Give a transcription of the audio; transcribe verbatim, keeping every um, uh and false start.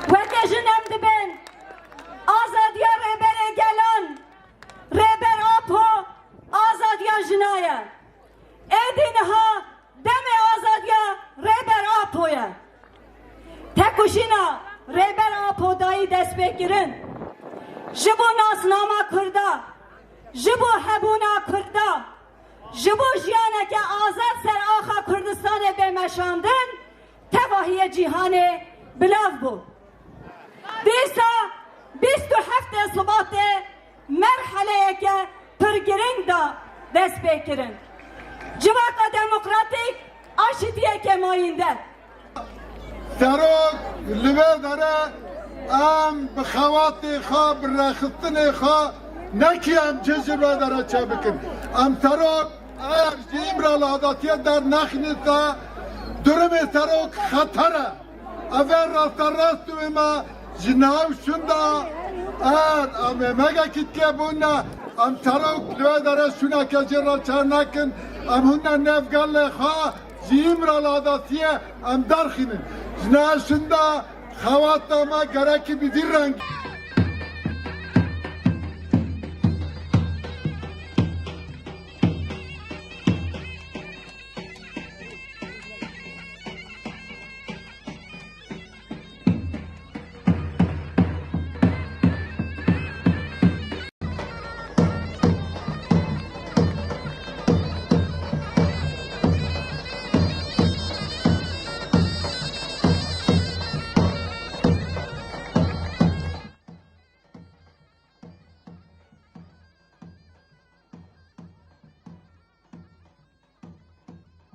Weke jin em dibên azadiya Rêberê Gelan, Rêber Apo, azadiya jina ye. Êdî niha demê azadiya Rêber Apo ye. Tekoşîna Rêber Apo dayî destpêkirin. Ji bo nasnama Kurda, ji bo hebûna Kurda, ji bo jiyaneke azad ser axa Kurdistanê bê meşandin, tevahiyê cîhanê bilav bû. Dîsa bîst û heftê Sibatê merheleyeke pir giring da destpêkirin. Civaka demokratîk aşitiyeke mayînde. Serok, li vê dere em bi xewatê xwe, bi rêxistinê xwe nekî em cih ji vê dere çêbikin. Em serok eger ji Îmraladatiye dernexînin te, durumê serok xeter e. Ev ê rasterast wê me ji nav şûnda, eger em ê megekî dike bûne, em serok li wê dere şûneke jê re çênekin, em hûne nêv gelê xwe ji Îmraladatiye em derxînin. Ji nav şûnda xewata me gerekî bi vî rengî.